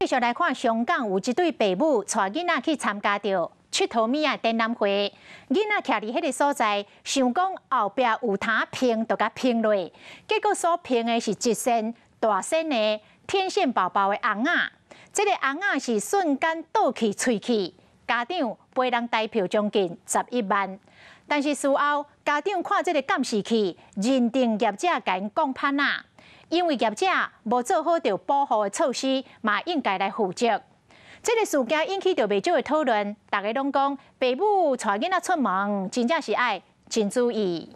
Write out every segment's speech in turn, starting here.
繼續來看香港有一對爸母帶囡仔去參加著𨑨迌物仔展覽會，囡仔徛佇彼个所在，想講後壁有通碰，就共碰落，結果所碰的是一身大身的天線寶寶的尪仔，這个尪仔是瞬間倒去喙去，家長賠人台票將近11萬。但是事後家長看這个監視器，認定業者共𪜶講歹仔。因為業者無做好著保護的措施，嘛應該來負責。這个事件引起著袂少的討論，大家攏講爸母帶囡仔出門，真正是愛真注意。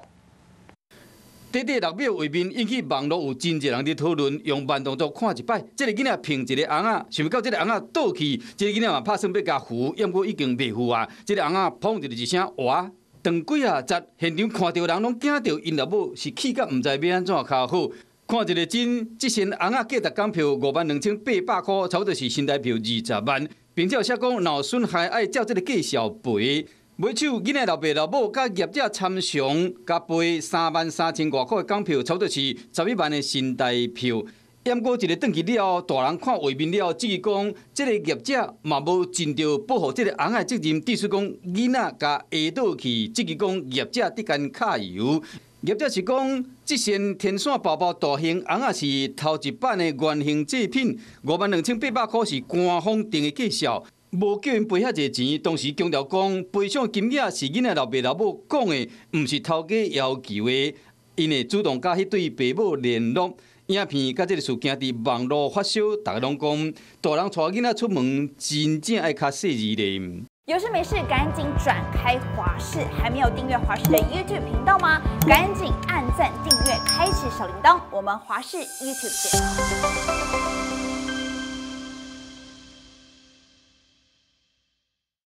短短6秒畫面引起網路有真濟人佇討論，用慢動作看一擺，這个囡仔碰一个尪仔，想袂到這个尪仔倒去，這个囡仔嘛拍算欲共扶，毋過已經袂赴啊！這个尪仔砰一聲哇！斷幾仔節，現場看著人攏驚著，𪜶老母是氣甲毋知欲按怎較好。看一个真，這身尪仔價值港票52,800箍，差不多是新台票20萬，並且有寫講，若有損害愛照這个價數賠。尾手囡仔老爸老母佮業者參詳，共賠33,000外箍的港票，差不多是11萬的新台票。毋過一个轉去了後，大人看畫面了後，質疑講，這个業者嘛無盡著保護這个尪仔的責任，致使講囡仔共下倒去，質疑講業者得共卡油。業者是講，這身天線寶寶大型尪仔是頭一版的原型製品，52,800箍是官方定的價數，無叫𪜶賠遐濟錢。同時強調講，賠償金額是囡仔老爸老母講的，毋是頭家要求的。𪜶會主動佮彼對爸母聯絡。影片佮這个事件佇網路發燒，大家攏講，大人帶囡仔出門真正愛較細膩咧。有事沒事趕緊轉開華視，還沒有訂閱華視的 YouTube 頻道嗎？趕緊按讚訂閱，開啟小鈴鐺。我們華視 YouTube 見。